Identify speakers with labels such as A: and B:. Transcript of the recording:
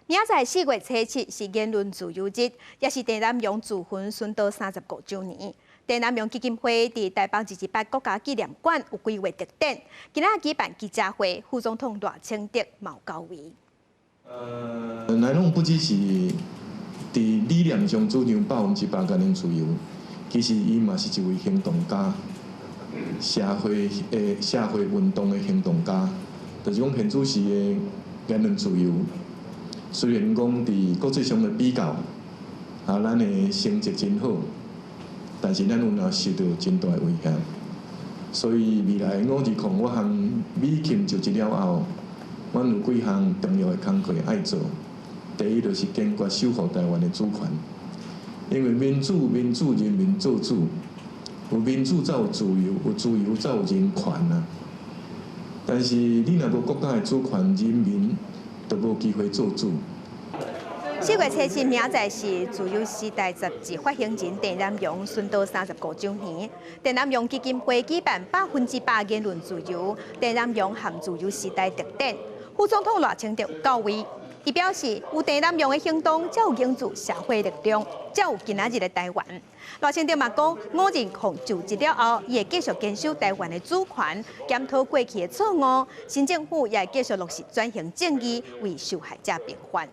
A: 明仔載4月初7是言論自由日，也是鄭南榕自焚殉道35週年。鄭南榕基金會佇台北228國家紀念館有規劃特展，今仔舉辦記者會，副總統賴清德嘛有到位。
B: 南榕不只是佇理念上主張100%言論自由，其實伊嘛是一位行動家，社會運動的行動家，就是講現主時的言論自由。雖然講佇國際上的比較，啊，咱的成績真好，但是咱有若受到真大的威脅。所以未來520我和美琴就職了後，阮有幾項重要的工課愛做。第一就是堅決守護台灣的主權，因為民主、民主人民做主，有民主才有自由，有自由才有人權啊。但是你若無國家的主權，人民都無機會做主。
A: 4月初7明仔載是自由時代雜誌發行人鄭南榕殉道35週年。鄭南榕基金會舉辦100%言論自由，鄭南榕和自由時代特展。副總統賴清德有到位，伊表示有鄭南榕的行動，才有凝聚社會力量，才有今仔日的台灣。賴清德嘛講，520就職了後，伊會繼續堅守台灣的主權，檢討過去的錯誤。新政府也會繼續落實轉型正義，為受害者平反。